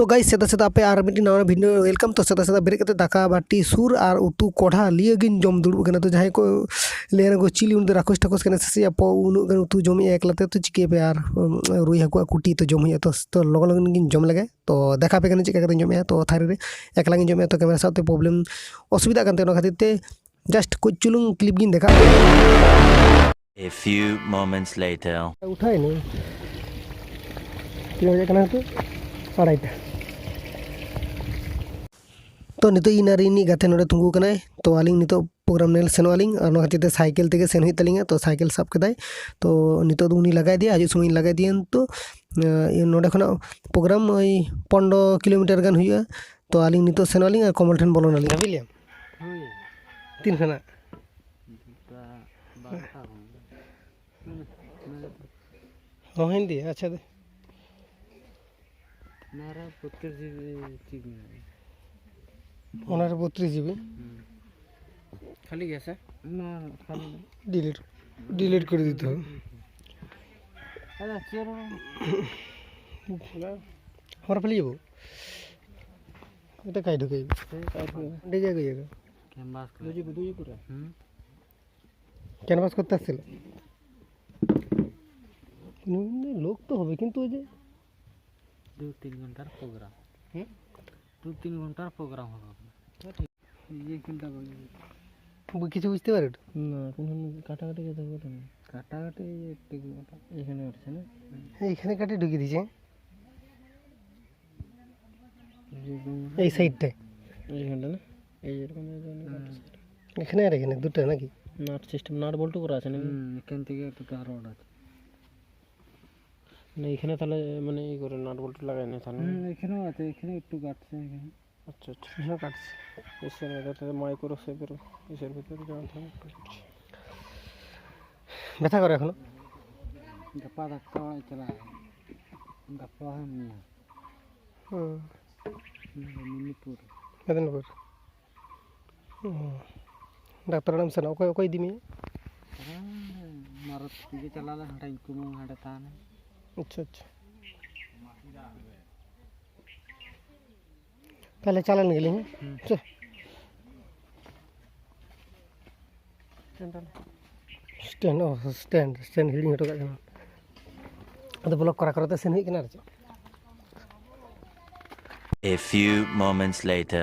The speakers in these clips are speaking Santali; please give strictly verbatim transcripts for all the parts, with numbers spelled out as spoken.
ᱛᱚ ᱜᱟᱭ, ᱥᱮᱛᱟᱜ ᱥᱮᱛᱟᱜ ᱟᱯᱮ ᱟᱨ ᱢᱤᱫᱴᱤᱡ ᱱᱟᱣᱟ ᱵᱷᱤᱰᱤᱭᱳ ᱣᱮᱞᱠᱟᱢ᱾ ᱛᱚ ᱥᱮᱛᱟᱜ ᱥᱮᱛᱟᱜ ᱵᱮᱨᱮᱫ ᱠᱟᱛᱮ ᱫᱟᱠᱟ ᱵᱟᱹᱴᱤ ᱥᱩᱨ ᱟᱨ ᱩᱛᱩ ᱠᱚᱲᱦᱟ ᱞᱤᱭᱟᱹ ᱜᱤᱧ ᱡᱚᱢ ᱫᱩᱲᱩᱵ ᱟᱠᱟᱱᱟ᱾ ᱛᱚ ᱡᱟᱦᱟᱸᱭ ᱠᱚ ᱞᱟᱹᱭᱟ ᱠᱚ ᱪᱤᱞᱤ ᱩᱱᱤ ᱫᱚ ᱨᱟᱠᱷᱚᱥ ᱴᱟᱠᱚᱥ ᱠᱟᱱᱟᱭ ᱥᱮ ᱪᱮᱫ ᱭᱟᱯᱚ, ᱩᱱᱟᱹᱜ ᱜᱟᱱ ᱩᱛᱩ ᱡᱚᱢᱮᱜᱼᱟ ᱮᱠᱞᱟ ᱛᱮ, ᱛᱚ ᱪᱤᱠᱟᱹᱭᱟᱯᱮ ᱟᱨ ᱩᱸ, ᱨᱩᱭ ᱦᱟᱹᱠᱩᱣᱟᱜ ᱠᱩᱴᱤ ᱛᱚ ᱡᱚᱢ ᱦᱩᱭᱩᱜᱼᱟ᱾ ᱛᱚ, ᱛᱚ ᱞᱚᱜᱚᱱ ᱞᱚᱜᱚᱱ ᱜᱤᱧ ᱡᱚᱢ ᱞᱮᱜᱮ᱾ ᱛᱚ ᱫᱮᱠᱷᱟ ᱟᱯᱮ ᱠᱟᱹᱱᱟᱹᱧ ᱪᱮᱫ ᱞᱮᱠᱟ ᱠᱟᱛᱮᱧ ᱡᱚᱢᱮᱜᱼᱟ᱾ ᱛᱚ ᱛᱷᱟᱹᱨᱤ ᱨᱮ ᱮᱠᱞᱟ ᱜᱤᱧ ᱡᱚᱢᱮᱜᱼᱟ, ᱛᱚ ᱠᱮᱢᱮᱨᱟ ᱥᱟᱵ ᱛᱮ ᱯᱨᱚᱵᱞᱮᱢ ᱚᱥᱩᱵᱤᱫᱷᱟᱜ ᱠᱟᱱ ᱛᱮ ᱚᱱᱟ ᱠᱷᱟᱹᱛᱤᱨ ᱛᱮ just ᱠᱟᱹᱡ ᱪᱩᱞᱩᱝ ᱠᱞᱤᱯ ᱜᱤᱧ ᱫᱮᱠᱷᱟᱣ ᱯᱮᱭᱟ᱾ A few moments later. ᱩᱴᱷᱟᱭ ᱱᱟᱹᱧ᱾ ᱛᱤᱱᱟᱹᱜ ᱵᱟᱡᱟᱜ ᱠᱟᱱᱟ ᱱᱤᱛᱚᱜ? ᱟᱲᱟᱭᱴᱟ᱾ ᱛᱚ ᱱᱤᱛᱚᱜ ᱤᱧ ᱟᱨ ᱤᱧᱤᱡ ᱜᱟᱛᱮ ᱱᱚᱰᱮ ᱛᱤᱸᱜᱩ ᱟᱠᱟᱱᱟᱭ᱾ ᱛᱚ ᱟᱹᱞᱤᱧ ᱱᱤᱛᱚᱜ ᱯᱨᱳᱜᱨᱟᱢ ᱧᱮᱞ ᱥᱮᱱᱚᱜ ᱟᱹᱞᱤᱧ, ᱟᱨ ᱚᱱᱟ ᱠᱷᱟᱹᱛᱤᱨ ᱛᱮ ᱥᱟᱭᱠᱮᱞ ᱛᱮᱜᱮ ᱥᱮᱱ ᱦᱩᱭᱩᱜ ᱛᱟᱹᱞᱤᱧᱟ᱾ ᱛᱚ ᱥᱟᱭᱠᱮᱞ ᱥᱟᱵ ᱠᱮᱫᱟᱭ᱾ ᱛᱚ ᱱᱤᱛᱚᱜ ᱫᱚ ᱩᱱᱤ ᱞᱟᱜᱟ ᱤᱫᱤᱭᱟ, ᱦᱤᱡᱩᱜ ᱥᱚᱢᱚᱭ ᱤᱧ ᱞᱟᱜᱟ ᱤᱫᱤᱭᱟ᱾ ᱛᱚ ᱮᱸ, ᱱᱚᱰᱮ ᱠᱷᱚᱱᱟᱜ ᱯᱨᱳᱜᱨᱟᱢ ᱳᱭ ᱯᱚᱱᱨᱚ ᱠᱤᱞᱳᱢᱤᱴᱟᱨ ᱜᱟᱱ ᱦᱩᱭᱩᱜᱼᱟ᱾ ᱛᱚ ᱟᱹᱞᱤᱧ ᱱᱤᱛᱚᱜ ᱥᱮᱱᱚᱜ ᱟᱹᱞᱤᱧ ᱟᱨ ᱠᱚᱢᱚᱞ ᱴᱷᱮᱱ ᱵᱚᱞᱚᱱ ᱟᱹᱞᱤᱧ᱾ ᱵᱷᱟᱹᱵᱤ ᱞᱮᱭᱟᱢ? ᱦᱳᱭ᱾ ᱛᱤᱱ ᱠᱷᱚᱱᱟᱜ? ᱫᱩᱴᱟ ᱵᱟᱨᱚᱴᱟ ᱠᱷᱚᱱ᱾ ᱦᱚᱸ, ᱦᱤᱱᱫᱤ, ᱟᱪᱪᱷᱟ ᱫᱮ᱾ ᱚᱱᱟ ᱨᱮ ᱵᱚᱛᱨᱤᱥ ᱡᱤᱵᱤ ᱪᱤᱯ ᱢᱮᱱᱟᱜᱼᱟ᱾ ᱚᱱᱟ ᱨᱮ ᱵᱚᱛᱨᱤᱥ ᱡᱤᱵᱤ? ᱦᱩᱸ᱾ ᱠᱷᱟᱹᱞᱤ ᱜᱮᱭᱟ ᱥᱮ? ᱚᱱᱟ ᱠᱷᱟᱹᱞᱤ᱾ ᱰᱤᱞᱤᱴ, ᱰᱤᱞᱤᱴ ᱠᱚᱨᱮ ᱫᱤᱛᱮ ᱦᱚᱵᱮ᱾ ᱟᱪᱪᱷᱟ, ᱪᱮᱫ ᱨᱚᱲ? ᱦᱚᱨ ᱯᱮ ᱞᱟᱹᱭ ᱵᱚ? ᱮᱴᱟ ᱠᱟᱭ ᱰᱷᱩᱠᱟᱹᱭ᱾ ᱦᱮᱸ, ᱠᱟᱭ ᱰᱷᱩᱠᱟᱹᱭ᱾ ᱚᱸᱰᱮ ᱡᱟᱭᱜᱟ, ᱡᱟᱭᱜᱟ᱾ ᱠᱮᱱᱵᱷᱟᱥ ᱠᱚᱨᱮ᱾ ᱫᱩᱡᱩ, ᱫᱩᱡᱩ ᱠᱚᱨᱮ᱾ হুম। ক্যানভাস করতে আসছিল। হুম। লোক তো হবে, কিন্তু ওই যে দু তিন ঘন্টার প্রোগ্রাম। হুম? দু তিন ঘন্টার প্রোগ্রাম হবে আপনার। এই যে এখানটা বলি। বু-, কিছু বুঝতে পারো? না, এখন আমি কাটাকাটি যেতে হবে না। কাটাকাটি এই যে একটু এখানে উঠছে না? এইখানে কাটে ঢুকিয়ে দিছে। এই সাইডটায়। এইখানটা না? এই যেরকম এই যে অনেক আছে। এখানে আর এখানে দুটো নাকি? নাট সিস্টেম, নাট বল্টু করা আছে নাকি? হুম, এখান থেকে একটু তার রড আছে। না, এখানে তাহলে মানে এই করে নাট বল্টু লাগায় না তাহলে? হুম, এখানেও আছে, এখানে একটু কাটছে এখানে। আচ্ছা, আচ্ছা। এখানেও কাটছে। এসের ভেতরে তাহলে মাইক্রোসেপের এসের ভেতরে জয়েন্ট হবে। ব্যথা করে এখনো? ᱜᱟᱯᱟ ᱰᱟᱠᱛᱟᱨ ᱚᱲᱟᱜ ᱤᱧ ᱪᱟᱞᱟᱜᱼᱟ᱾ ᱜᱟᱯᱟ ᱦᱚᱸ ᱢᱮᱭᱟᱝ᱾ ᱦᱩᱸ᱾ ᱢᱮᱫᱤᱱᱤᱯᱩᱨ᱾ ᱢᱮᱫᱤᱱᱤᱯᱩᱨ᱾ ᱦᱩᱸ᱾ ᱰᱟᱠᱛᱟᱨ ᱚᱲᱟᱜ ᱮᱢ ᱥᱮᱱᱚᱜ, ᱚᱠᱚᱭ, ᱚᱠᱚᱭ ᱤᱫᱤ ᱢᱮᱭᱟ? ᱦᱮᱸ, ᱢᱟᱨᱚᱛᱤ ᱛᱮᱜᱮ ᱪᱟᱞᱟᱣ ᱞᱮᱱ, ᱦᱟᱸᱰᱮ ᱩᱱᱠᱩ ᱢᱟ ᱦᱟᱸᱰᱮ ᱛᱟᱦᱮᱱᱟ᱾ ᱟᱪᱪᱷᱟ, ᱟᱪᱪᱷᱟ᱾ ᱛᱟᱦᱚᱞᱮ ᱪᱟᱞᱟᱣ ᱞᱮᱱ ᱜᱮᱞᱤᱧ, ᱦᱮᱸ? ᱦᱩᱸ᱾ ᱪᱚ᱾ ᱥᱴᱮᱱᱰ, ᱚ, ᱥᱴᱮᱱᱰ, ᱥᱴᱮᱱᱰ ᱦᱤᱲᱤᱧ ᱦᱚᱴᱚ ᱠᱟᱜ ᱠᱟᱱᱟ᱾ ᱟᱫᱚ ᱵᱞᱚᱠ ᱠᱚᱨᱟ ᱠᱚᱨᱟ ᱛᱮ ᱥᱮᱱ ᱦᱩᱭᱩᱜ ᱠᱟᱱᱟ ᱟᱨ ᱪᱮᱫ᱾ A few moments later.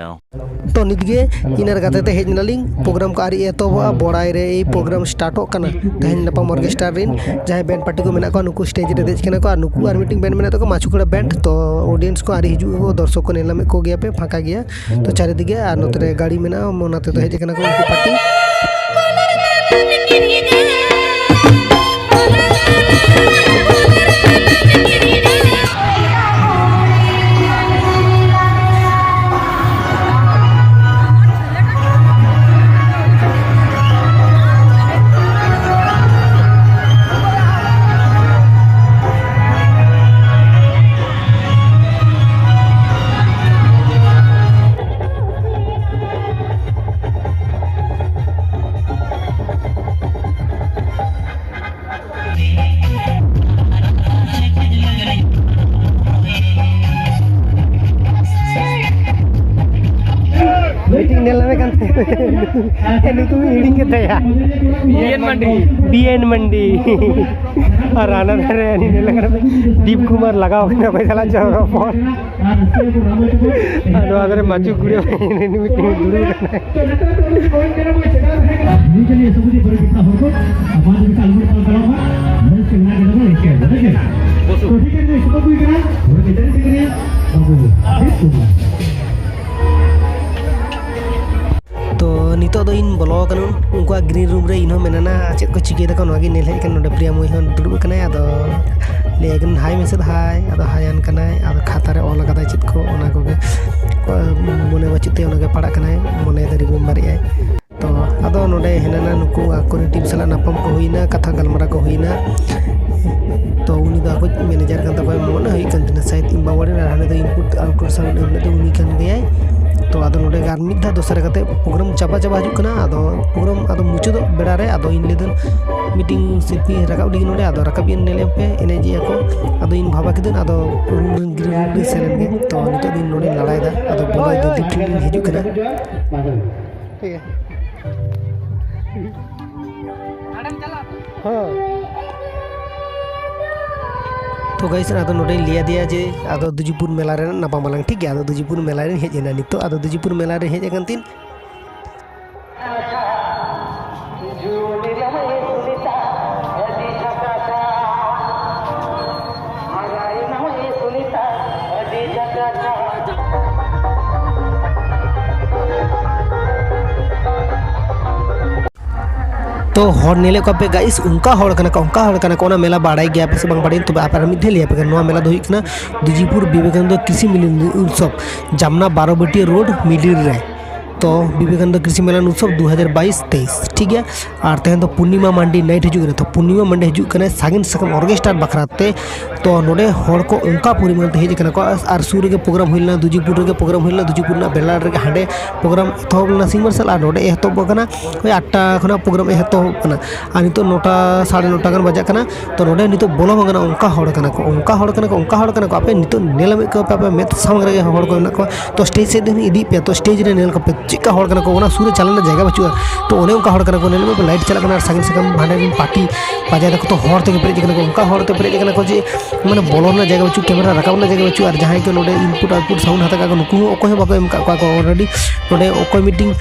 ᱛᱚ, ᱱᱤᱛᱜᱮ ᱤᱱᱟᱨ ᱜᱟᱛᱮ ᱛᱮ ᱦᱮᱡ ᱮᱱᱟᱞᱤᱧ᱾ ᱯᱨᱳᱜᱨᱟᱢ ᱠᱚ ᱟᱹᱣᱨᱤ ᱮᱛᱚᱦᱚᱵᱚᱜᱼᱟ᱾ ᱵᱚᱲᱟᱭ ᱨᱮ ᱮᱭ ᱯᱨᱳᱜᱨᱟᱢ ᱥᱴᱟᱨᱴᱚᱜ ᱠᱟᱱᱟ᱾ ᱛᱮᱦᱮᱧ ᱱᱟᱯᱟᱢ ᱚᱨᱠᱮᱥᱴᱟᱨ ᱨᱮᱱ ᱡᱟᱦᱟᱸᱭ ᱵᱮᱱᱰ ᱯᱟᱨᱴᱤ ᱠᱚ ᱢᱮᱱᱟᱜ ᱠᱚᱣᱟ, ᱱᱩᱠᱩ ᱥᱴᱮᱡᱽ ᱨᱮ ᱫᱮᱡ ᱠᱟᱱᱟ ᱠᱚ, ᱟᱨ ᱱᱩᱠᱩ ᱟᱨ ᱢᱤᱫᱴᱤᱝ ᱵᱮᱱᱰ ᱢᱮᱱᱟᱜ ᱛᱟᱠᱚᱣᱟ, ᱢᱟᱪᱩᱠᱲᱟ ᱵᱮᱱᱰ᱾ ᱛᱚ, ᱚᱰᱤᱭᱮᱱᱥ ᱠᱚ ᱟᱹᱣᱨᱤ ᱦᱤᱡᱩᱜ ᱟᱠᱚ, ᱫᱚᱨᱥᱚᱠ ᱠᱚ ᱧᱮᱞ ᱧᱟᱢᱮᱫ ᱠᱚᱜᱮᱭᱟ ᱯᱮ, ᱯᱷᱟᱸᱠᱟ ᱜᱮᱭᱟ᱾ ᱛᱚ, ᱪᱟᱨᱤᱫᱤᱠᱮ, ᱟᱨ ᱱᱚᱛᱮ ᱨᱮ ᱜᱟᱹᱲᱤ ᱢᱮᱱᱟᱜᱼᱟ, ᱚᱱᱟ ᱛᱮᱫᱚ ᱦᱮᱡ ᱟᱠᱟᱱᱟ ᱠᱚ ᱩᱱᱠᱩ ᱯᱟᱨᱴᱤ᱾ ᱢᱤᱫᱴᱤᱝ ᱧᱮᱞ ᱧᱟᱢᱮ ᱠᱟᱱ ᱛᱟᱦᱮᱸ᱾ ᱱᱩᱠᱩ ᱦᱤᱲᱤᱧ ᱠᱮᱫ ᱛᱟᱭᱟ᱾ ᱵᱤ ᱮᱱ ᱢᱟᱱᱰᱤ᱾ ᱵᱤ ᱮᱱ ᱢᱟᱱᱰᱤ᱾ ᱟᱨ ᱦᱟᱱᱟ ᱫᱷᱟᱨᱮ ᱧᱮᱞ ᱠᱟᱱᱟ ᱫᱤᱯ ᱠᱩᱢᱟᱨ ᱞᱟᱜᱟᱣ ᱠᱟᱱᱟ ᱯᱚᱭᱥᱟ ᱞᱟᱪᱚ ᱦᱚᱯᱚᱱ᱾ ᱟᱨ ᱱᱚᱣᱟ ᱫᱷᱟᱨᱮ ᱢᱟᱪᱩ ᱠᱩᱲᱤ ᱢᱤᱫᱴᱤᱝ ᱫᱩᱲᱩᱵ ᱠᱟᱱᱟᱭ᱾ ᱛᱚ, ᱱᱤᱛᱚᱜ ᱫᱚ ᱤᱧ ᱵᱚᱞᱚ ᱟᱠᱟᱱᱟᱹᱧ ᱩᱱᱠᱩᱣᱟᱜ ᱜᱨᱤᱱ ᱨᱩᱢ ᱨᱮ᱾ ᱤᱧ ᱦᱚᱸ ᱢᱮᱱᱟᱱᱟ ᱪᱮᱫ ᱠᱚ ᱪᱤᱠᱟᱹᱭ ᱫᱟᱠᱚ, ᱱᱚᱣᱟ ᱜᱤᱧ ᱧᱮᱞ ᱦᱮᱡ ᱠᱟᱱᱟ᱾ ᱱᱚᱰᱮ ᱯᱨᱤᱭᱟ ᱢᱟᱹᱭ ᱦᱚᱸ ᱫᱩᱲᱩᱵ ᱟᱠᱟᱱᱟᱭ, ᱟᱫᱚ ᱞᱟᱹᱭ ᱟᱠᱟᱱ, "ᱦᱟᱭ ᱢᱮᱥᱮ, ᱦᱟᱭ", ᱟᱫᱚ ᱦᱟᱭ ᱟᱱ ᱠᱟᱱᱟᱭ, ᱟᱫᱚ ᱠᱷᱟᱛᱟ ᱨᱮ ᱚᱞ ᱟᱠᱟᱫᱟᱭ ᱪᱮᱫ ᱠᱚ, ᱚᱱᱟ ᱠᱚᱜᱮ ᱢᱚᱱᱮ ᱵᱟᱹᱪᱩᱜ ᱛᱟᱭᱟ, ᱚᱱᱟᱜᱮ ᱯᱟᱲᱦᱟᱜ ᱠᱟᱱᱟᱭ, ᱢᱚᱱᱮᱭᱮᱫᱟ ᱨᱤᱢᱮᱢᱵᱟᱨᱮᱫ ᱟᱭ᱾ ᱛᱚ, ᱟᱫᱚ ᱱᱚᱰᱮ ᱦᱮᱱᱟᱱᱟ ᱱᱩᱠᱩ ᱟᱠᱚᱨᱮᱱ ᱴᱤᱢ ᱥᱟᱞᱟᱜ ᱱᱟᱯᱟᱢ ᱠᱚ ᱦᱩᱭᱱᱟ, ᱠᱟᱛᱷᱟ ᱜᱟᱞᱢᱟᱨᱟᱣ ᱠᱚ ᱦᱩᱭᱱᱟ᱾ ᱛᱚ, ᱩᱱᱤ ᱫᱚ ᱟᱠᱚ ᱢᱮᱱᱮᱡᱟᱨ ᱠᱟᱱ ᱛᱟᱠᱚᱣᱟ, ᱢᱚᱱᱮ ᱦᱩᱭᱩᱜ ᱠᱟᱱ ᱛᱟᱦᱮᱱᱟ ᱥᱟᱭᱮᱫ ᱤᱢᱵᱟᱣᱟᱲᱤ, ᱟᱨ ᱦᱟᱱᱤ ᱫᱚ ᱤᱱᱯᱩᱴ ᱟᱣᱩᱴᱯᱩᱴ ᱥᱟᱶ ᱮᱢ ᱞᱮᱫ ᱫᱚ ᱩᱱᱤ ᱠᱟᱱ ᱜᱮᱭᱟᱭ᱾ ᱛᱚ ᱟᱫᱚ ᱱᱚᱰᱮ ᱟᱨ ᱢᱤᱫ ᱫᱷᱟᱣ ᱫᱚᱥᱨᱟ ᱠᱟᱛᱮ ᱯᱨᱳᱜᱨᱟᱢ ᱪᱟᱵᱟ ᱪᱟᱵᱟ ᱦᱤᱡᱩᱜ ᱠᱟᱱᱟ᱾ ᱟᱫᱚ ᱯᱨᱳᱜᱨᱟᱢ ᱟᱫᱚ ᱢᱩᱪᱟᱹᱫᱚᱜ ᱵᱮᱲᱟ ᱨᱮ ᱟᱫᱚ ᱤᱧ ᱞᱟᱹᱭ ᱫᱟᱹᱧ ᱢᱤᱫᱴᱤᱝ ᱥᱤᱞᱯᱤᱧ ᱨᱟᱠᱟᱵ ᱞᱟᱹᱜᱤᱫ ᱱᱚᱰᱮ, ᱟᱫᱚ ᱨᱟᱠᱟᱵ ᱤᱧ ᱧᱮᱞᱮᱫ ᱯᱮ ᱮᱱᱮᱡ ᱮᱫ ᱟᱠᱚ᱾ ᱟᱫᱚ ᱤᱧ ᱵᱷᱟᱵᱟ ᱠᱤᱫᱟᱹᱧ ᱟᱫᱚ ᱨᱩᱢ ᱨᱮᱱ ᱜᱤᱨᱟᱹ ᱨᱤᱧ ᱥᱮᱱ ᱞᱮᱱ ᱜᱮ᱾ ᱛᱚ ᱱᱤᱛᱚᱜ ᱫᱚ ᱤᱧ ᱱᱚᱰᱮᱧ ᱞᱟᱲᱟᱭᱮᱫᱟ, ᱟᱫᱚ ᱵᱚᱞᱚ ᱤᱫᱤ ᱞᱤᱯᱷᱴ ᱨᱤᱧ ᱦᱤᱡᱩᱜ ᱠᱟᱱᱟ᱾ ᱴᱷᱤᱠ ᱜᱮᱭᱟ᱾ ᱦᱮᱸ᱾ ᱛᱚ ᱜᱟᱭᱤᱥ, ᱟᱫᱚ ᱱᱚᱰᱮᱧ ᱞᱟᱹᱭ ᱟᱫᱮᱭᱟ ᱡᱮ ᱟᱫᱚ ᱫᱩᱡᱤᱯᱩᱨ ᱢᱮᱞᱟ ᱨᱮ ᱱᱟᱯᱟᱢ ᱟᱞᱟᱝ, ᱴᱷᱤᱠ ᱜᱮᱭᱟ᱾ ᱟᱫᱚ ᱫᱩᱡᱤᱯᱩᱨ ᱢᱮᱞᱟ ᱨᱮᱧ ᱦᱮᱡ ᱮᱱᱟ ᱱᱤᱛᱚᱜ᱾ ᱟᱫᱚ ᱫᱩᱡᱤᱯᱩᱨ ᱢᱮᱞᱟ ᱨᱮ ᱦᱮᱡ ᱟᱠᱟᱱ ᱛᱤᱧ ᱛᱚ ᱦᱚᱲ ᱧᱮᱞᱮᱫ ᱠᱚᱣᱟ ᱯᱮ ᱜᱟᱭᱤᱥ, ᱚᱱᱠᱟ ᱦᱚᱲ ᱠᱟᱱᱟ ᱠᱚ, ᱚᱱᱠᱟ ᱦᱚᱲ ᱠᱟᱱᱟ ᱠᱚ᱾ ᱚᱱᱟ ᱢᱮᱞᱟ ᱵᱟᱲᱟᱭ ᱜᱮᱭᱟ ᱯᱮ ᱥᱮ ᱵᱟᱝ ᱵᱟᱲᱟᱭ, ᱛᱚᱵᱮ ᱟᱯᱮ ᱟᱨ ᱢᱤᱫ ᱫᱷᱟᱣ ᱞᱟᱹᱭ ᱟᱯᱮ ᱠᱟᱱᱟ, ᱱᱚᱣᱟ ᱢᱮᱞᱟ ᱫᱚ ᱦᱩᱭᱩᱜ ᱠᱟᱱᱟ ᱫᱩᱡᱤᱯᱩᱨ ᱵᱤᱵᱮᱠᱟᱱᱚᱱᱫᱚ ᱠᱨᱤᱥᱤ ᱢᱤᱞᱚᱱ ᱩᱛᱥᱚᱵ, ᱡᱟᱢᱱᱟ ᱵᱟᱨᱚ ᱵᱟᱹᱴᱤᱭᱟᱹ ᱨᱳᱰ ᱢᱤᱰᱤᱞ ᱨᱮ᱾ ᱛᱚ ᱵᱤᱵᱮᱠᱟᱱᱚᱱᱫᱚ ᱠᱨᱤᱥᱤ ᱢᱤᱞᱚᱱ ᱩᱛᱥᱚᱵ ᱫᱩ ᱦᱟᱡᱟᱨ ᱵᱟᱭᱤᱥ ᱛᱮᱭᱤᱥ, ᱴᱷᱤᱠ ᱜᱮᱭᱟ᱾ ᱟᱨ ᱛᱮᱦᱮᱧ ᱫᱚ ᱯᱩᱨᱱᱤᱢᱟ ᱢᱟᱱᱰᱤ ᱱᱟᱭᱤᱴ ᱦᱤᱡᱩᱜ ᱠᱟᱱᱟ᱾ ᱛᱚ ᱯᱩᱨᱱᱤᱢᱟ ᱢᱟᱱᱰᱤ ᱦᱤᱡᱩᱜ ᱠᱟᱱᱟ ᱥᱟᱹᱜᱤᱧ ᱥᱟᱠᱟᱢ ᱚᱨᱜᱮᱥᱴᱟᱨ ᱵᱟᱠᱷᱨᱟ ᱛᱮ᱾ ᱛᱚ ᱱᱚᱰᱮ ᱦᱚᱲ ᱠᱚ ᱚᱱᱠᱟ ᱯᱚᱨᱤᱢᱟᱱ ᱛᱮ ᱦᱮᱡ ᱟᱠᱟᱱᱟ ᱠᱚ, ᱟᱨ ᱥᱩᱨ ᱨᱮᱜᱮ ᱯᱨᱳᱜᱨᱟᱢ ᱦᱩᱭ ᱞᱮᱱᱟ, ᱫᱩᱡᱤᱯᱩᱨ ᱨᱮᱜᱮ ᱯᱨᱳᱜᱨᱟᱢ ᱦᱩᱭ ᱞᱮᱱᱟ, ᱫᱩᱡᱤᱯᱩᱨ ᱨᱮᱱᱟᱜ ᱵᱮᱞᱟᱰ ᱨᱮᱜᱮ ᱦᱟᱸᱰᱮ ᱯᱨᱳᱜᱨᱟᱢ ᱮᱛᱚᱦᱚᱵ ᱞᱮᱱᱟ ᱥᱤᱧ ᱢᱟᱨᱥᱟᱞ, ᱟᱨ ᱱᱚᱰᱮ ᱮᱛᱚᱦᱚᱵ ᱟᱠᱟᱱᱟ ᱳᱭ ᱟᱴᱴᱟ ᱠᱷᱚᱱᱟᱜ ᱯᱨᱳᱜᱨᱟᱢ ᱮᱛᱚᱦᱚᱵ ᱠᱟᱱᱟ᱾ ᱟᱨ ᱱᱤᱛᱚᱜ ᱱᱚᱴᱟ, ᱥᱟᱲᱮ ᱱᱚᱴᱟ ᱜᱟᱱ ᱵᱟᱡᱟᱜ ᱠᱟᱱᱟ᱾ ᱛᱚ ᱱᱚᱰᱮ ᱱᱤᱛᱚᱜ ᱵᱚᱞᱚ ᱵᱟᱝ ᱜᱟᱱᱚᱜᱼᱟ, ᱚᱱᱠᱟ ᱦᱚᱲ ᱠᱟᱱᱟ ᱠᱚ, ᱚᱱᱠᱟ ᱦᱚᱲ ᱠᱟᱱᱟ ᱠᱚ, ᱚᱱᱠᱟ ᱦᱚᱲ ᱠᱟᱱᱟ ᱠᱚ᱾ ᱟᱯᱮ ᱱᱤᱛᱚᱜ ᱧᱮᱞ ᱢᱮᱫ ᱠᱚ ᱯᱮ, ᱟᱯᱮ ᱢᱮᱫ ᱥᱟᱢᱟᱝ ᱨᱮᱜᱮ ᱦᱚᱲ ᱠᱚ ᱢᱮᱱᱟᱜ ᱠᱚᱣᱟ᱾ ᱛᱚ ᱥᱴᱮᱡ ᱥᱮᱫ ᱫᱚᱧ ᱤᱫᱤᱭᱮᱫ ᱯᱮᱭᱟ, ᱛᱚ ᱥᱴᱮᱡ ᱨᱮ ᱧᱮᱞ ᱠᱚᱯᱮ ᱪᱮᱫᱠᱟ ᱦᱚᱲ ᱠᱟᱱᱟ ᱠᱚ, ᱚᱱᱟ ᱥᱩᱨ ᱨᱮ ᱪᱟᱞᱟᱜ ᱨᱮᱱᱟᱜ ᱡᱟᱭᱜᱟ ᱵᱟᱹᱪᱩᱜᱼᱟ᱾ ᱛᱚ ᱚᱱᱮ ᱚᱱᱠᱟ ᱦᱚᱲ ᱠᱟᱱᱟ ᱠᱚ, ᱧᱮᱞ ᱢᱮ ᱞᱟᱭᱤᱴ ᱪᱟᱞᱟᱜ ᱠᱟᱱᱟ ᱟᱨ ᱥᱟᱺᱜᱤᱧ ᱥᱟᱺᱜᱤᱧ ᱦᱟᱸᱰᱮ ᱨᱮᱱ ᱯᱟᱨᱴᱤ ᱵᱟᱡᱟᱭ ᱫᱟᱠᱚ, ᱛᱚ ᱦᱚᱲ ᱛᱮᱜᱮ ᱯᱮᱨᱮᱡ ᱟᱠᱟᱱᱟ ᱠᱚ, ᱚᱱᱠᱟ ᱦᱚᱲ ᱛᱮ ᱯᱮᱨᱮᱡ ᱟᱠᱟᱱᱟ ᱠᱚ ᱡᱮ ᱢᱟᱱᱮ ᱵᱚᱞᱚ ᱨᱮᱱᱟᱜ ᱡᱟᱭᱜᱟ ᱵᱟᱹᱪᱩᱜ, ᱠᱮᱢᱮᱨᱟ ᱨᱟᱠᱟᱵ ᱨᱮᱱᱟᱜ ᱡᱟᱭᱜᱟ ᱵᱟᱹᱪᱩᱜ, ᱟᱨ ᱡᱟᱦᱟᱸᱭ ᱠᱚ ᱱᱚᱰᱮ ᱤᱱᱯᱩᱴ ᱟᱣᱩᱴᱯᱩᱴ ᱥᱟᱣᱩᱱᱰ ᱦᱟᱛᱟᱣ ᱠᱟᱜ ᱠᱚ, ᱱᱩᱠᱩ ᱦᱚᱸ ᱚᱠᱚᱭ ᱦᱚᱸ ᱵᱟᱠᱚ ᱮᱢ ᱠᱟᱜ ᱠᱚᱣᱟ ᱠᱚ᱾ ᱚᱞᱨᱮᱰᱤ ᱱᱚᱰᱮ ᱚᱠᱚᱭ ᱢᱤᱫᱴᱤᱝ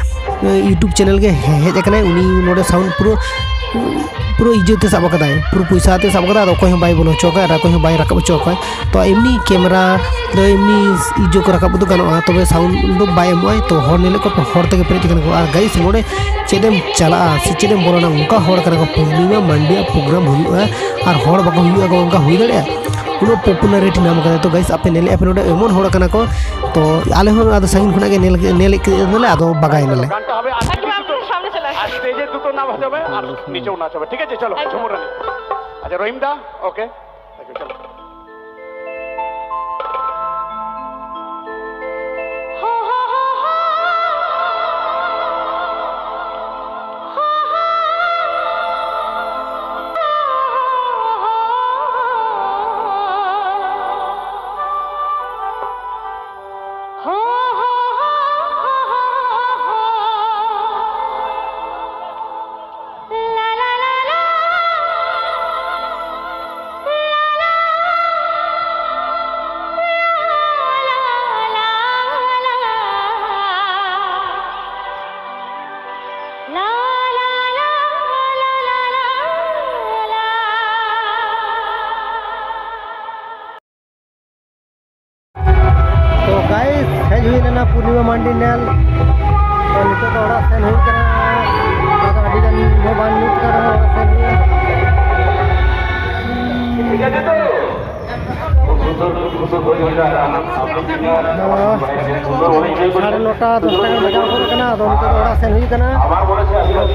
YouTube ᱪᱮᱱᱮᱞ ᱜᱮ ᱦᱮ-, ᱦᱮᱡ ᱟᱠᱟᱱᱟᱭ, ᱩᱱᱤ ᱱᱚᱰᱮ ᱥᱟᱣᱩᱱᱰ ᱯᱩᱨᱟᱹ, ᱯᱩᱨᱟᱹ ᱤᱡᱽᱡᱚᱛ ᱛᱮ ᱥᱟᱵ ᱟᱠᱟᱫᱟᱭ, ᱯᱩᱨᱟᱹ ᱯᱚᱭᱥᱟ ᱛᱮ ᱥᱟᱵ ᱟᱠᱟᱫᱟᱭ, ᱟᱫᱚ ᱚᱠᱚᱭ ᱦᱚᱸ ᱵᱟᱭ ᱵᱚᱞᱚ ᱦᱚᱪᱚ ᱟᱠᱟᱫ ᱟᱨ ᱚᱠᱚᱭ ᱦᱚᱸ ᱵᱟᱭ ᱨᱟᱠᱟᱵ ᱦᱚᱪᱚ ᱟᱠᱟᱫ᱾ ᱛᱚ ᱮᱢᱱᱤ ᱠᱮᱢᱮᱨᱟ ᱫᱚ ᱮᱢᱱᱤ ᱤᱡᱽᱡᱚ ᱠᱚ ᱨᱟᱠᱟᱵ ᱫᱚ ᱜᱟᱱᱚᱜᱼᱟ, ᱛᱚᱵᱮ ᱥᱟᱣᱩᱱᱰ ᱫᱚ ᱵᱟᱭ ᱮᱢᱚᱜᱼᱟᱭ᱾ ᱛᱚ ᱦᱚᱲ ᱧᱮᱞᱮᱫ ᱠᱚᱣᱟ ᱯᱮ, ᱦᱚᱲ ᱛᱮᱜᱮ ᱯᱮᱨᱮᱡ ᱟᱠᱟᱱᱟ ᱠᱚ᱾ ᱟᱨ ᱜᱟᱭᱤᱥ, ᱱᱚᱰᱮ ᱪᱮᱫ ᱮᱢ ᱪᱟᱞᱟᱜᱼᱟ ᱥᱮ ᱪᱮᱫ ᱮᱢ ᱵᱚᱞᱚᱱᱟ, ᱚᱱᱠᱟ ᱦᱚᱲ ᱠᱟᱱᱟ ᱠᱚ᱾ ᱯᱩᱨᱱᱤᱢᱟ ᱢᱟᱱᱰᱤᱭᱟᱜ ᱯᱨᱳᱜᱨᱟᱢ ᱦᱩᱭᱩᱜᱼᱟ ᱟᱨ ᱦᱚᱲ ᱵᱟᱠᱚ ᱦᱩᱭᱩᱜᱼᱟ ᱠᱚ, ᱚᱱᱠᱟ ᱦᱩᱭ ᱫᱟᱲᱮᱭᱟᱜᱼᱟ? ᱩᱱᱟᱹᱜ ᱯᱚᱯᱩᱞᱟᱨᱤᱴᱤ ᱧᱟᱢ ᱠᱟᱫᱟ᱾ ᱛᱚ ᱜᱟᱭᱤᱥ, ᱟᱯᱮ ᱧᱮᱞᱮᱫᱼᱟ ᱯᱮ ᱱᱚᱰᱮ ᱮᱢᱚᱱ ᱦᱚᱲ ᱠᱟᱱᱟ ᱠᱚ, ᱛᱚ ᱟᱞᱮ ᱦᱚᱸ ᱟᱫᱚ ᱥᱟᱺᱜᱤᱧ ᱠᱷᱚᱱᱟᱜ ᱜᱮ ᱧᱮᱞ, ᱧᱮᱞ ᱠᱮᱫ ᱫᱚᱞᱮ, ᱟᱫᱚ ᱵᱟᱜᱟᱭ ᱱᱟᱞᱮ᱾ গানটা হবে আর কিছু দুটো, আর স্টেজে দুটো নাম হবে, আর নিচেও নাচ হবে, ঠিক আছে? চলো, একদম। ঝুমুর রানী। আচ্ছা, রহিম দা, ওকে। ওকে, চলো। ᱦᱩᱭ ᱞᱮᱱᱟ ᱯᱩᱨᱱᱤᱢᱟ ᱢᱟᱱᱰᱤ ᱧᱮᱞ᱾ ᱛᱚ, ᱱᱤᱛᱚᱜ ᱫᱚ ᱚᱲᱟᱜ ᱥᱮᱱ ᱦᱩᱭᱩᱜ ᱠᱟᱱᱟ᱾ ᱟᱫᱚ ᱟᱹᱰᱤ ᱜᱟᱱ ᱦᱚᱸ ᱵᱟᱝ ᱧᱩᱛ ᱠᱟᱱ ᱨᱮᱦᱚᱸ ᱚᱲᱟᱜ ᱥᱮᱱ ᱦᱩᱭᱩᱜᱼᱟ᱾ ᱥᱟᱲᱮ ᱱᱚᱴᱟ, ᱫᱚᱥᱴᱟ ᱜᱟᱱ ᱵᱟᱡᱟᱣ ᱜᱚᱫ ᱠᱟᱱᱟ᱾ ᱟᱫᱚ ᱱᱤᱛᱚᱜ ᱫᱚ ᱚᱲᱟᱜ ᱥᱮᱱ ᱦᱩᱭᱩᱜ ᱠᱟᱱᱟ᱾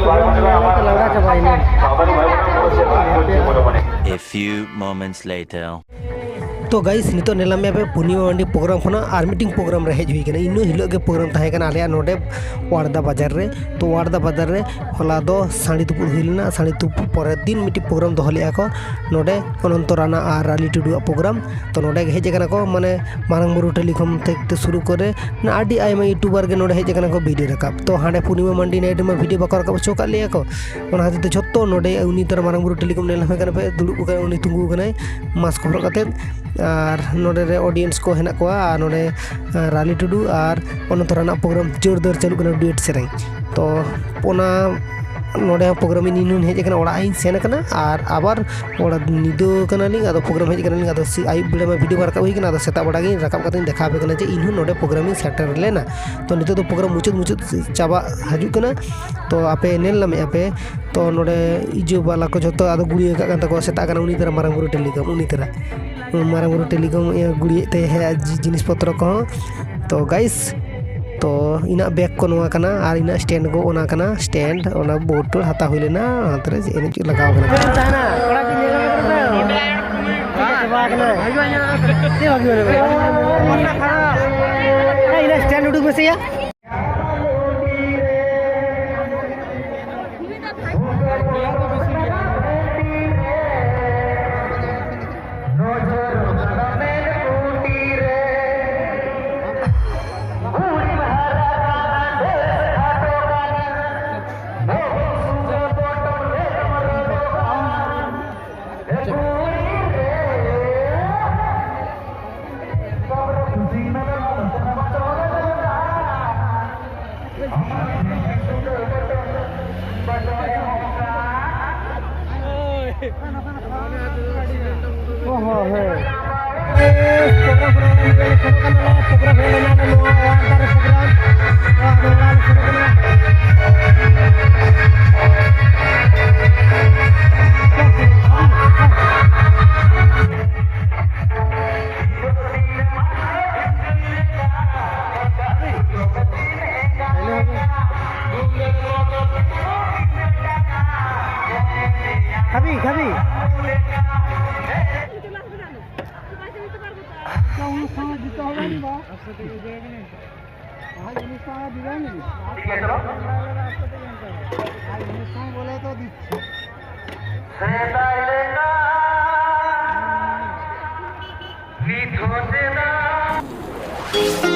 ᱯᱨᱳᱜᱨᱟᱢ ᱧᱮᱞ ᱧᱮᱞ ᱛᱮ ᱞᱟᱸᱜᱟ ᱪᱟᱵᱟᱭᱮᱱᱟ᱾ A few moments later. ᱛᱚ ᱜᱟᱭᱤᱥ, ᱱᱤᱛᱚᱜ ᱧᱮᱞ ᱢᱮᱭᱟ ᱯᱮ ᱯᱩᱨᱱᱤᱢᱟ ᱢᱟᱱᱰᱤ ᱯᱨᱳᱜᱨᱟᱢ ᱠᱷᱚᱱᱟᱜ ᱟᱨ ᱢᱤᱫᱴᱤᱝ ᱯᱨᱳᱜᱨᱟᱢ ᱨᱮ ᱦᱮᱡ ᱦᱩᱭ ᱠᱟᱱᱟ᱾ ᱤᱱᱟᱹ ᱦᱤᱞᱳᱜ ᱜᱮ ᱯᱨᱳᱜᱨᱟᱢ ᱛᱟᱦᱮᱸ ᱠᱟᱱᱟ ᱟᱞᱮᱭᱟᱜ ᱱᱚᱰᱮ ᱣᱟᱲᱫᱟ ᱵᱟᱡᱟᱨ ᱨᱮ᱾ ᱛᱚ ᱣᱟᱲᱫᱟ ᱵᱟᱡᱟᱨ ᱨᱮ ᱦᱚᱞᱟ ᱫᱚ ᱥᱟᱺᱰᱤ ᱛᱩᱯᱩᱫ ᱦᱩᱭ ᱞᱮᱱᱟ᱾ ᱥᱟᱺᱰᱤ ᱛᱩᱯᱩᱫ ᱯᱚᱨᱮᱨ ᱫᱤᱱ ᱢᱤᱫᱴᱤᱡ ᱯᱨᱳᱜᱨᱟᱢ ᱫᱚᱦᱚ ᱞᱮᱫᱼᱟ ᱠᱚ ᱱᱚᱰᱮ ᱚᱱᱚᱱᱛᱚ ᱨᱟᱱᱟ ᱟᱨ ᱨᱟᱱᱤ ᱴᱩᱰᱩᱣᱟᱜ ᱯᱨᱳᱜᱨᱟᱢ᱾ ᱛᱚ ᱱᱚᱰᱮ ᱜᱮ ᱦᱮᱡ ᱟᱠᱟᱱᱟ ᱠᱚ, ᱢᱟᱱᱮ ᱢᱟᱨᱟᱝ ᱵᱩᱨᱩ ᱴᱟᱹᱞᱤ ᱠᱷᱚᱱ ᱛᱷᱮᱠᱮ ᱥᱩᱨᱩ ᱠᱚᱨᱮ ᱢᱟᱱᱮ ᱟᱹᱰᱤ ᱟᱭᱢᱟ ᱭᱩᱴᱩᱵᱟᱨ ᱜᱮ ᱱᱚᱰᱮ ᱦᱮᱡ ᱟᱠᱟᱱᱟ ᱠᱚ ᱵᱷᱤᱰᱤᱭᱳ ᱨᱟᱠᱟᱵ᱾ ᱛᱚ ᱦᱟᱸᱰᱮ ᱯᱩᱨᱱᱤᱢᱟ ᱢᱟᱱᱰᱤ ᱱᱟᱭᱤᱴ ᱨᱮᱢᱟ ᱵᱷᱤᱰᱤᱭᱳ ᱵᱟᱠᱚ ᱨᱟᱠᱟᱵ ᱦᱚᱪᱚ ᱟᱠᱟᱫ ᱞᱮᱭᱟ ᱠᱚ, ᱚᱱᱟ ᱠᱷᱟᱹᱛᱤᱨ ᱛᱮ ᱡᱷᱚᱛᱚ ᱱᱚᱰᱮ ᱩᱱᱤ ᱛᱟᱨᱟ ᱢᱟᱨᱟᱝ ᱵᱩᱨᱩ ᱴᱟᱹᱞᱤ ᱠᱚᱢ ᱧᱮᱞ ᱧᱟᱢᱮ ᱠᱟᱱᱟ ᱯᱮ, ᱫᱩᱲᱩᱵ ᱟᱠᱟᱱᱟ, ᱩᱱᱤ ᱛᱤᱸᱜᱩ ᱟᱠᱟᱱᱟᱭ ᱢᱟᱥᱠ ᱦᱚᱨᱚᱜ ᱠᱟᱛᱮᱫ᱾ ᱟᱨ ᱱᱚᱰᱮ ᱨᱮ ᱚᱰᱤᱭᱮᱱᱥ ᱠᱚ ᱦᱮᱱᱟᱜ ᱠᱚᱣᱟ, ᱟᱨ ᱱᱚᱰᱮ, ᱟᱨ ᱨᱟᱞᱤ ᱴᱩᱰᱩ ᱟᱨ ᱚᱱᱚᱱᱛᱚ ᱨᱟᱱᱟᱜ ᱯᱨᱳᱜᱨᱟᱢ ᱡᱳᱨᱫᱟᱨ ᱪᱟᱹᱞᱩᱜ ᱠᱟᱱᱟ, ᱰᱩᱭᱮᱴ ᱥᱮᱨᱮᱧ᱾ ᱛᱚ ᱚᱱᱟ ᱱᱚᱰᱮ ᱦᱚᱸ ᱯᱨᱳᱜᱨᱟᱢ ᱤᱧ ᱦᱚᱧ ᱦᱮᱡ ᱟᱠᱟᱱᱟ, ᱚᱲᱟᱜ ᱤᱧ ᱥᱮᱱ ᱟᱠᱟᱱᱟ, ᱟᱨ ᱟᱵᱟᱨ ᱚᱲᱟᱜ ᱧᱤᱫᱟᱹ ᱠᱟᱱᱟᱞᱤᱧ, ᱟᱫᱚ ᱯᱨᱳᱜᱨᱟᱢ ᱦᱮᱡ ᱟᱠᱟᱱᱟᱞᱤᱧ, ᱟᱫᱚ ᱥᱤ-, ᱟᱹᱭᱩᱵ ᱵᱮᱲᱟ ᱢᱟ ᱵᱷᱤᱰᱤᱭᱳ ᱵᱟᱭ ᱨᱟᱠᱟᱵ ᱦᱩᱭ ᱠᱟᱱᱟ, ᱟᱫᱚ ᱥᱮᱛᱟᱜ ᱵᱮᱲᱟ ᱜᱮ ᱨᱟᱠᱟᱵ ᱠᱟᱛᱮᱧ ᱫᱮᱠᱷᱟᱣ ᱟᱯᱮ ᱠᱟᱱᱟ ᱡᱮ ᱤᱧ ᱦᱚᱸ ᱱᱚᱰᱮ ᱯᱨᱳᱜᱨᱟᱢ ᱤᱧ ᱥᱮᱴᱮᱨ ᱞᱮᱱᱟ᱾ ᱛᱚ ᱱᱤᱛᱚᱜ ᱫᱚ ᱯᱨᱳᱜᱨᱟᱢ ᱢᱩᱪᱟᱹᱫ ᱢᱩᱪᱟᱹᱫ ᱪᱟᱵᱟᱜ ᱦᱤᱡᱩᱜ ᱠᱟᱱᱟ, ᱛᱚ ᱟᱯᱮ ᱧᱮᱞ ᱧᱟᱢᱮᱫᱼᱟ ᱯᱮ᱾ ᱛᱚ ᱱᱚᱰᱮ ᱤᱡᱟᱹ ᱵᱟᱞᱟ ᱠᱚ ᱡᱷᱚᱛᱚ ᱟᱫᱚ ᱜᱩᱲᱤᱭᱟᱹ ᱠᱟᱜ ᱠᱟᱱ ᱛᱟᱠᱚᱣᱟ, ᱥᱮᱛᱟᱜ ᱠᱟᱱᱟ ᱩᱱᱤ ᱛᱟᱨᱟ ᱢᱟᱨᱟᱝ ᱵᱩᱨᱩ ᱴᱮᱞᱤᱠᱚᱢ, ᱩᱱᱤ ᱛᱟᱨᱟ ᱢᱟᱨᱟᱝ ᱵᱩᱨᱩ ᱴᱮᱞᱤᱠᱚᱢ ᱤᱭᱟᱹ ᱜᱩᱲᱤᱭᱮᱫ ᱛᱟᱭᱟ ᱦᱮᱸ, ᱡᱤ-, ᱡᱤᱱᱤᱥ ᱯᱚᱛᱨᱚ ᱠᱚᱦᱚᱸ᱾ ᱛᱚ ᱜᱟᱭᱤᱥ, ᱛᱚ ᱤᱧᱟᱹᱜ ᱵᱮᱜᱽ ᱠᱚ ᱱᱚᱣᱟ ᱠᱟᱱᱟ ᱟᱨ ᱤᱧᱟᱹᱜ ᱥᱴᱮᱱᱰ ᱠᱚ ᱚᱱᱟ ᱠᱟᱱᱟ, ᱥᱴᱮᱱᱰ ᱚᱱᱟ ᱵᱳᱨᱰ ᱴᱳᱨᱰ ᱦᱟᱛᱟᱣ ᱦᱩᱭ ᱞᱮᱱᱟ, ᱚᱱᱟ ᱛᱟᱨᱟ ᱮᱱᱮᱡ ᱞᱟᱜᱟᱣ ᱠᱟᱱᱟ᱾ ᱛᱟᱦᱮᱱᱟ, ᱠᱚᱲᱟ ᱠᱚ ᱧᱮᱞ ᱧᱟᱢ ᱠᱟᱱᱟ ᱥᱮ? ᱪᱮᱫ ᱞᱮᱠᱟ ᱪᱟᱵᱟ ᱟᱠᱟᱱᱟ? ᱪᱮᱫ ᱵᱷᱟᱜᱤ ᱵᱟᱹᱱᱩᱜᱼᱟ? ᱦᱮᱸ, ᱤᱧᱟᱹᱜ ᱥᱴᱮᱱᱰ ᱩᱰᱩᱠ ᱢᱮᱥᱮᱭᱟ᱾ ᱚ ᱦᱚᱸ, ᱦᱮᱸ᱾ ᱯᱨᱳᱜᱨᱟᱢ ᱦᱩᱭ ᱞᱮᱱᱟ ᱱᱚᱣᱟ ᱟᱡ ᱩᱱᱤᱥ ᱴᱟᱠᱟ ᱫᱤᱵᱮᱱ ᱟᱨ ᱩᱱᱤᱥ ᱴᱟᱠᱟ ᱵᱚᱞᱮ ᱛᱚ ᱫᱤᱪᱷᱮ᱾ ᱥᱮᱫᱟᱭ ᱞᱮᱠᱟ ᱱᱤᱛ ᱦᱚᱸ ᱥᱮᱫᱟᱭ᱾